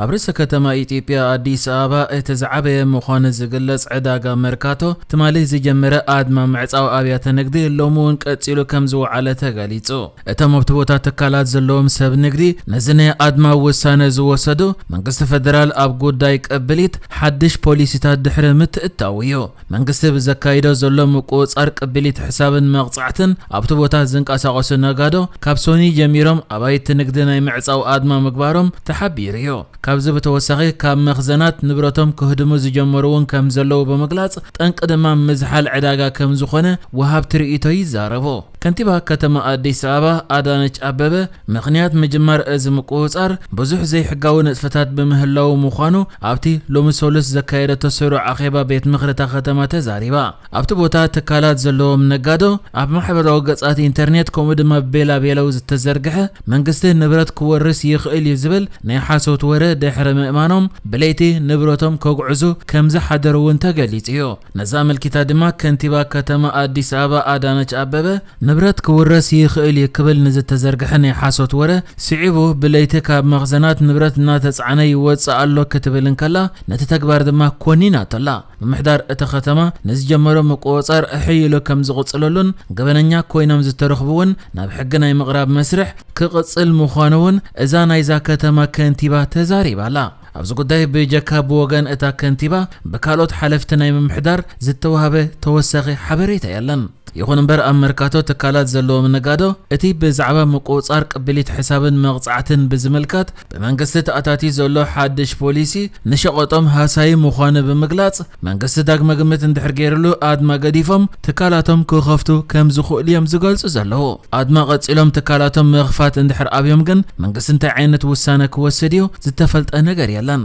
ኣብ ርእሰ ከተማ ኢትዮጵያ ኣዲስ ኣበባ እቲ ዝዓበየ ምዃኑ ዝግለጽ ዕዳጋ መርካቶ ትማሊ ዝጀመረ ኣድማ ምዕጻው ኣብያተ ንግዲ ሎሚ እውን ቀጺሉ ከም ዝወዓለ ተገሊጹ። እቶም ኣብቲ ቦታ ትካላት ዘለዎም ሰብ ንግዲ ነዚ ናይ ኣድማ ውሳነ ዝወሰዱ መንግስቲ ፈደራል ኣብ ጉዳይ ቅብሊት ሓድሽ ፖሊሲታት ድሕሪ ምትእታው እዩ። መንግስቲ ብዘካይዶ ዘሎ ምቁጽጻር ቅብሊት ሕሳብን መቕጻዕትን ኣብቲ ቦታ ዝንቀሳቐሱ ነጋዶ ካብ ሶኒ ጀሚሮም ኣባይቲ ንግዲ ናይ ምዕጻው ኣድማ ምግባሮም ተሓቢሩ እዩ። ካብዚ ብተወሳኺ ካብ መኽዘናት ንብረቶም ክህድሙ ዝጀመሩ እውን ከም ዘለዉ ብምግላጽ ጠንቂ ድማ ምዝሓል ዕዳጋ ከም ዝኾነ ወሃብቲ ርእይቶ ይዛረቡ። ከንቲባ ከተማ ኣዲስ ኣበባ ኣዳነች ኣበበ ምኽንያት ምጅማር እዚ ምቁጽጻር ብዙሕ ዘይሕጋዊ ንጥፈታት ብምህላዉ ምዃኑ ኣብቲ ሎሚ ሰሉስ ዘካየደቶ ስሩዕ ኣኼባ ቤት ምኽሪ እታ ከተማ ተዛሪባ። ኣብቲ ቦታ ትካላት ዘለዎም ነጋዶ ኣብ ማሕበራዊ ገጻት ኢንተርኔት ከምኡ ድማ ብቤላቤለው ዝተዘርግሐ መንግስቲ ንብረት ክወርስ ይኽእል እዩ ዝብል ናይ ሓሶት ወረ ድሕሪ ምእማኖም ብለይቲ ንብረቶም ከጉዕዙ ከም ዝሓደሩ እውን ተገሊጹ እዩ። ነዚ ኣመልኪታ ድማ ከንቲባ ከተማ ኣዲስ ኣበባ ኣዳነች ኣበበ ንብረት ክውረስ ይኽእል እዩ ክብል ንዝተዘርግሐ ናይ ሓሶት ወረ ስዒቡ ብለይቲ ካብ መኽዘናት ንብረት እናተጻዕነ ይወጽእ ኣሎ ክትብል እንከላ ነቲ ተግባር ድማ ኮኒናቶ ኣላ። ምምሕዳር እታ ከተማ ንዝጀመሮ ምቁጽጻር እሕይ ኢሉ ከም ዝቕጽለሉን ገበነኛ ኮይኖም ዝተረኽቡ እውን ናብ ሕጊ ናይ ምቕራብ መስርሕ ክቕጽል ምዃኑ እውን እዛ ናይዛ ከተማ ከንቲባ ተዛሪባ ኣላ። ኣብዚ ጉዳይ ብጀካ ብወገን እታ ከንቲባ ብካልኦት ሓለፍቲ ናይ ምምሕዳር ዝተዋህበ ተወሳኺ ሓበሬታ የለን። ይኹን እምበር ኣብ መርካቶ ትካላት ዘለዎም ነጋዶ እቲ ብዛዕባ ምቁጽጻር ቅብሊት ሕሳብን መቕጻዕትን ብዝምልከት ብመንግስቲ ተኣታቲ ዘሎ ሓድሽ ፖሊሲ ንሸቐጦም ሃሳዪ ምዃኑ ብምግላጽ መንግስቲ ዳግመ ግምት እንድሕር ገይርሉ ኣድማ ገዲፎም ትካላቶም ክኸፍቱ ከም ዝኽእሉ እዮም ዝገልጹ ዘለዉ። ኣድማ ቀጺሎም ትካላቶም ምኽፋት እንድሕር ኣብዮም ግን መንግስቲ እንታይ ዓይነት ውሳነ ክወስድ እዩ ዝተፈልጠ ነገር የለን።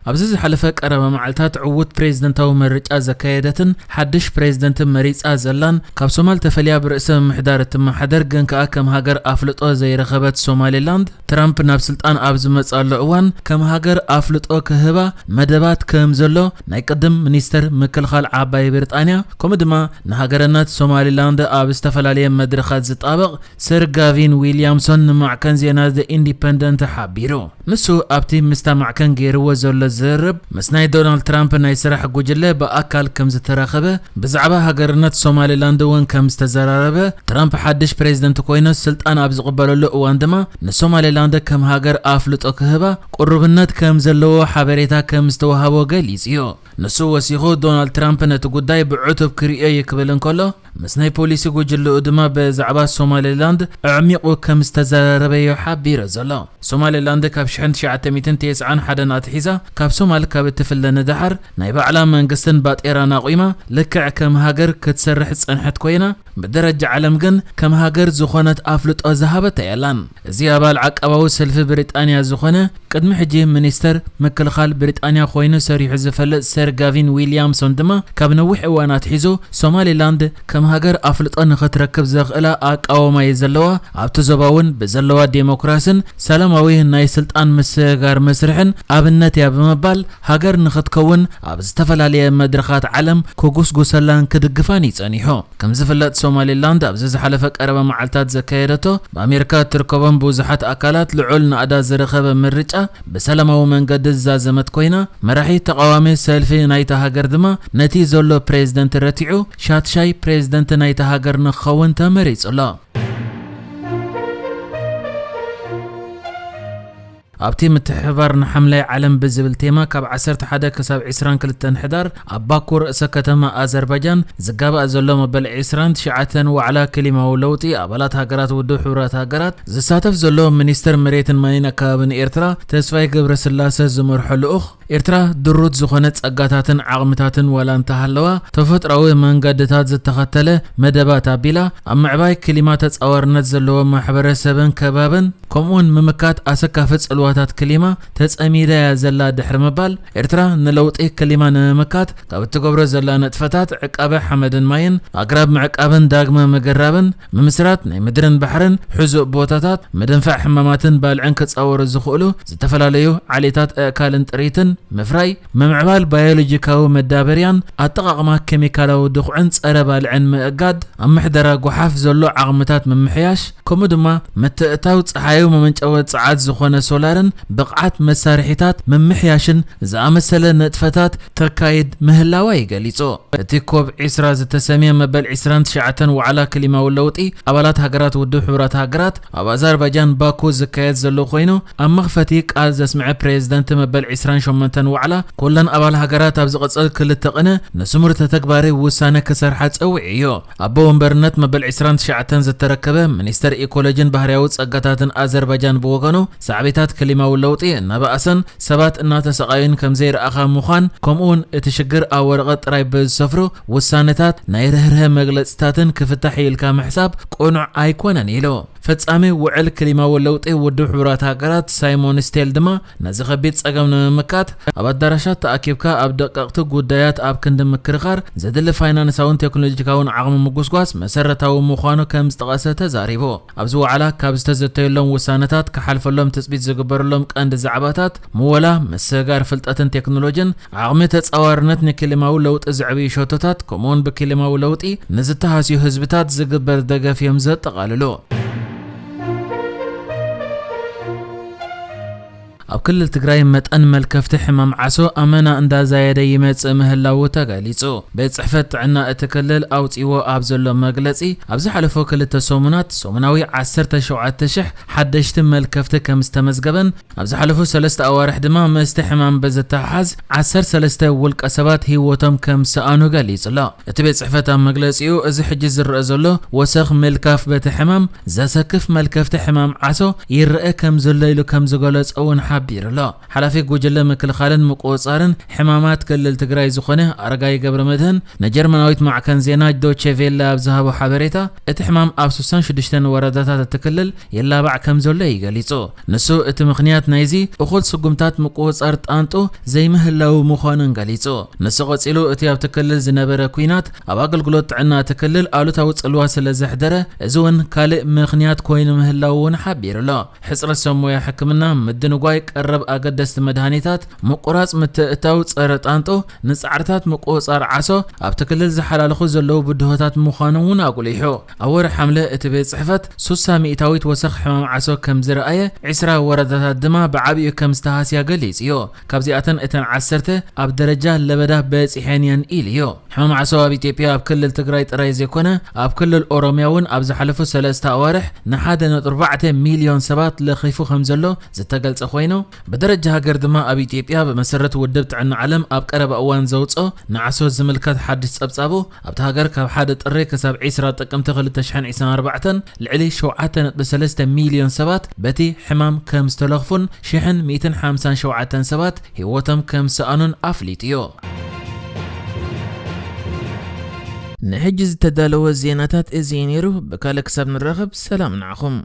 ኣብዚ ዝሓለፈ ቀረባ መዓልታት ዕዉት ፕሬዝደንታዊ ምርጫ ዘካየደትን ሓድሽ ፕሬዝደንት መሪጻ ዘላን ካብ ሶማል ተፈልያ ብርእሰ ምምሕዳር እትመሓደር ግን ከኣ ከም ሃገር ኣፍልጦ ዘይረኸበት ሶማሌላንድ ትራምፕ ናብ ስልጣን ኣብ ዝመጻሉ እዋን ከም ሃገር ኣፍልጦ ክህባ መደባት ከም ዘሎ ናይ ቅድም ሚኒስተር ምክልኻል ዓባይ ብሪጣንያ ከምኡ ድማ ንሃገርነት ሶማሌላንድ ኣብ ዝተፈላለየ መድረኻት ዝጣበቕ ሰር ጋቪን ዊልያምሶን ንማዕከን ዜና ዘ ኢንዲፐንደንት ሓቢሩ። ንሱ ኣብቲ ምስታ ማዕከን ገይርዎ ዘሎ ዝርርብ ምስ ናይ ዶናልድ ትራምፕ ናይ ስራሕ ጉጅለ ብኣካል ከም ዝተራኸበ ብዛዕባ ሃገርነት ሶማሌላንድ እውን ከም ዝተዘራረበ ትራምፕ ሓድሽ ፕሬዝደንት ኮይኑ ስልጣን ኣብ ዝቕበለሉ እዋን ድማ ንሶማሌላንድ ከም ሃገር ኣፍልጦ ክህባ ቅሩብነት ከም ዘለዎ ሓበሬታ ከም ዝተዋሃቦ ገሊጹ እዩ። ንሱ ወሲኹ ዶናልድ ትራምፕ ነቲ ጉዳይ ብዕቱብ ክርእዮ እዩ ክብል እንከሎ ምስ ናይ ፖሊሲ ጉጅልኡ ድማ ብዛዕባ ሶማሌላንድ ኣዕሚቑ ከም ዝተዘራረበዮ ሓቢሩ ዘሎ። ሶማሌላንድ ካብ ሽሕን ትሽዓተ ሚእትን ተስዓን ሓደን ኣትሒዛ ካብ ሶማል ካብ እትፍለ ንደሓር ናይ ባዕላ መንግስትን ባጤራን ኣቑማ ልክዕ ከም ሃገር ክትሰርሕ ዝጸንሐት ኮይና ብደረጃ ዓለም ግን ከም ሃገር ዝኾነት ኣፍልጦ ዝሃበታ የላን። እዚ ኣባል ዓቃባዊ ሰልፊ ብሪጣንያ ዝኾነ ቅድሚ ሕጂ ሚኒስተር ምክልኻል ብሪጣንያ ኮይኑ ሰሪሑ ዝፈልጥ ሰር ጋቪን ዊልያምሶን ድማ ካብ ነዊሕ እዋን ኣትሒዙ ሶማሊላንድ ከም ሃገር ኣፍልጦ ንኽትረክብ ዘኽእላ ኣቃውማ እየ ዘለዋ፣ ኣብቲ ዞባ እውን ብዘለዋ ዴሞክራስን ሰላማዊ ናይ ስልጣን ምስግጋር መስርሕን ኣብነት እያ ብምባል ሃገር ንኽትከውን ኣብ ዝተፈላለየ መድረኻት ዓለም ክጉስጉሰላን ክድግፋን እዩ ጸኒሑ። ከም ዝፍለጥ ሶማሊላንድ ኣብዚ ዝሓለፈ ቀረባ መዓልታት ዘካየደቶ ብኣሜሪካ እትርከቦም ብዙሓት ኣካላት ልዑል ናእዳ ዝረኸበ ምርጫ ብሰላማዊ መንገዲ ዝዛዘመት ኮይና መራሒ ተቓዋሚ ሰልፊ ናይታ ሃገር ድማ ነቲ ዘሎ ፕሬዝደንት ረቲዑ ሻትሻይ ፕሬዝደንት ናይታ ሃገር ንክኸውን ተመሪጹ ኣሎ። ኣብቲ ምትሕብባር ንሓምላይ ዓለም ብዝብል ቴማ ካብ ዓሰርተ ሓደ ክሳብ ዕስራን ክልተን ሕዳር ኣብ ባኩ ርእሰ ከተማ ኣዘርባጃን ዝጋባእ ዘሎ መበል ዕስራን ትሽዓተን ዋዕላ ክሊማዊ ለውጢ ኣባላት ሃገራት ውድብ ሕቡራት ሃገራት ዝሳተፍ ዘሎ ሚኒስተር መሬትን ማይን ኣከባብን ኤርትራ ተስፋይ ገብረስላሰ ዝመርሖ ልኡኽ ኤርትራ ድሩት ዝኾነ ጸጋታትን ዓቕምታትን ዋላ እንተሃለዋ ተፈጥሮኣዊ መንገድታት ዝተኸተለ መደባት ኣቢላ ኣብ ምዕባይ ክሊማ ተጻዋርነት ዘለዎ ማሕበረሰብን ከባብን ከምኡውን ምምካት ኣሰካፊ ጽልዋ ንጸገማታት ክሊማ ተጸሚዳ እያ ዘላ ድሕሪ ምባል፣ ኤርትራ ንለውጢ ክሊማ ንምምካት ካብ እትገብሮ ዘላ ንጥፈታት ዕቃበ ሓመድን ማይን፣ ኣግራብ ምዕቃብን ዳግመ ምግራብን፣ ምምስራት ናይ ምድርን ባሕርን ሕዙእ ቦታታት፣ ምድንፋዕ ሕማማትን ባልዕን ክጻወሩ ዝኽእሉ ዝተፈላለዩ ዓሌታት ኣእካልን ጥሪትን ምፍራይ፣ ምምዕባል ባዮሎጂካዊ መዳበርያን ኣጠቓቕማ ኬሚካላዊ ድኹዕን ጸረ ባልዕን ምእጋድ፣ ኣብ ምሕደራ ጓሓፍ ዘሎ ዓቕምታት ምምሕያሽ፣ ከምኡ ድማ ምትእታው ጸሓያዊ መመንጨዊ ጸዓት ዝኾነ ሶላርን ብቕዓት መሳርሒታት ምምሕያሽን ዝኣመሰለ ንጥፈታት ተካይድ ምህላዋ እዩ ገሊጹ። እቲ ኮብ ዒስራ ዝተሰምየ መበል ዒስራን ትሽዓተን ዋዕላ ክሊማዊ ለውጢ ኣባላት ሃገራት ውድብ ሕቡራት ሃገራት ኣብ ኣዘርባጃን ባኩ ዝካየድ ዘሎ ኮይኑ፣ ኣብ መኽፈቲ ቃል ዘስምዐ ፕሬዝደንት መበል ዒስራን ሸሞንተን ዋዕላ፣ ኩለን ኣባል ሃገራት ኣብ ዝቕጽል ክልተ ቅነ ንስሙር ተተግባሪ ውሳነ ክሰርሓ ጸዊዑ እዩ። ኣቦ ወንበርነት መበል ዒስራን ትሽዓተን ዝተረከበ ሚኒስተር ኢኮሎጂን ባህርያዊ ጸጋታትን ኣዘርባጃን ብወገኑ፣ ሳዕቤታት ክሊማዊ ለውጢ እናበኣሰን ሰባት እናተሰቓዩን ከም ዘይረኣኻ ምዃን፣ ከምኡውን እቲ ሽግር ኣብ ወረቐት ጥራይ ብዝሰፍሩ ውሳነታት ናይ ርህርሀ መግለጽታትን ክፍታሕ ኢልካ ምሕሳብ ቅኑዕ ኣይኮነን ኢሉ። ፈጻሚ ውዕል ክሊማዊ ለውጢ ውድብ ሕቡራት ሃገራት ሳይሞን ስቴል ድማ፣ ነዚ ከቢድ ጸገም ንምምካት ኣብ ኣዳራሻት ተኣኪብካ ኣብ ደቀቕቲ ጉዳያት ኣብ ክንዲ ምክርኻር፣ ዘድሊ ፋይናንሳውን ቴክኖሎጂካውን ዓቕሚ ምጉስጓስ መሰረታዊ ምዃኑ ከም ዝጠቐሰ ተዛሪቡ። ኣብዚ ዋዕላ ካብ ዝተዘተየሎም ውሳነታት ክሓልፈሎም ትጽቢት ዝግበረሎም ቀንዲ ዛዕባታት ምወላ፣ ምስግጋር ፍልጠትን ቴክኖሎጂን፣ ዓቕሚ ተጻዋርነት ንክሊማዊ ለውጢ ዘዕብዩ ሸቶታት፣ ከምኡውን ብክሊማዊ ለውጢ ንዝተሃስዩ ህዝብታት ዝግበር ደገፍ እዮም ዘጠቓልሉ። ኣብ ክልል ትግራይ መጠን መልከፍቲ ሕማም ዓሶ ኣመና እንዳዛየደ ይመጽእ ምህላዉ ተገሊጹ። ቤት ጽሕፈት ጥዕና እቲ ክልል ኣውጺዎ ኣብ ዘሎ መግለጺ፣ ኣብ ዝሓለፎ ክልተ ሰሙናት ሰሙናዊ ዓሰርተ ሸውዓተ ሽሕ ሓደሽቲ መልከፍቲ ከም ዝተመዝገበን፣ ኣብ ዝሓለፉ ሰለስተ ኣዋርሕ ድማ ምስቲ ሕማም ብዝተሓሓዝ ዓሰርተ ሰለስተ ውልቀ ሰባት ህይወቶም ከም ዝሰኣኑ ገሊጹ ኣሎ። እቲ ቤት ጽሕፈት ኣብ መግለጺኡ፣ እዚ ሕጂ ዝረኣ ዘሎ ወሰኽ ምልካፍ በቲ ሕማም ዘሰክፍ መልከፍቲ ሕማም ዓሶ ይረአ ከም ዘሎ ኢሉ ከም ዝገለጾ እውን ሓቢሩ ኣሎ። ሓላፊ ጉጅለ ምክልኻልን ምቁጽጻርን ሕማማት ክልል ትግራይ ዝኾነ ኣረጋይ ገብረ መድህን ንጀርመናዊት ማዕከን ዜና ዶቼ ቬለ ኣብ ዝሃቦ ሓበሬታ፣ እቲ ሕማም ኣብ ስሳን ሽዱሽተን ወረዳታት እቲ ክልል ይላባዕ ከም ዘሎ እዩ ገሊጹ። ንሱ እቲ ምኽንያት ናይዚ እኹል ስጉምታት ምቁጽጻር ጣንጡ ዘይምህላው ምዃኑን ገሊጹ። ንሱ ቀጺሉ፣ እቲ ኣብቲ ክልል ዝነበረ ኲናት ኣብ ኣገልግሎት ጥዕና እቲ ክልል ኣሉታዊ ጽልዋ ስለ ዘሕደረ፣ እዚ እውን ካልእ ምኽንያት ኮይኑ ምህላው እውን ሓቢሩ ኣሎ። ሕጽረት ሰብ ሞያ ሕክምና፣ ምድንጓይ ቀረብ ኣገደስቲ መድሃኒታት፣ ምቁራጽ ምትእታው ጸረ ጣንጦ፣ ንጻዕርታት ምቁጽጻር ዓሶ ኣብቲ ክልል ዝሓላልኹ ዘለዉ ብድሆታት ምዃኖም እውን ኣጉሊሑ። ኣብ ወርሒ ሓምለ እቲ ቤት ጽሕፈት ሱሳ ሚእታዊት ወሰኽ ሕማም ዓሶ ከም ዝረኣየ፣ ዒስራ ወረዳታት ድማ ብዓቢኡ ከም ዝተሃስያ ገሊጹ እዩ። ካብዚኣተን እተን ዓሰርተ ኣብ ደረጃ ለበዳ በጺሐን እየን ኢሉ እዩ። ሕማም ዓሶ ኣብ ኢትዮጵያ ኣብ ክልል ትግራይ ጥራይ ዘይኮነ፣ ኣብ ክልል ኦሮምያ እውን ኣብ ዝሓለፉ ሰለስተ ኣዋርሕ ንሓደ ነጥቢ ኣርባዕተ ሚልዮን ሰባት ለኺፉ ከም ዘሎ ዝተገልጸ ኮይኑ፣ ብደረጃ ሃገር ድማ ኣብ ኢትዮጵያ ብመሰረት ውድብ ጥዕና ዓለም ኣብ ቀረባ እዋን ዘውጽኦ ንዓሶ ዝምልከት ሓድሽ ጸብጻቡ፣ ኣብታ ሃገር ካብ ሓደ ጥሪ ክሳብ ዒስራ ጥቅምቲ ክልተ ሽሕን ዕስራን ኣርባዕተን ልዕሊ ሸውዓተ ነጥቢ ሰለስተ ሚልዮን ሰባት በቲ ሕማም ከም ዝተለኽፉን ሽሕን ሚእትን ሓምሳን ሸውዓተን ሰባት ህይወቶም ከም ዝሰኣኑን ኣፍሊጡ እዩ። ንሕጂ ዝተዳለወ ዜናታት እዚ እዩ ነይሩ። ብካልእ ክሳብ ንራኸብ ሰላም ንዓኹም።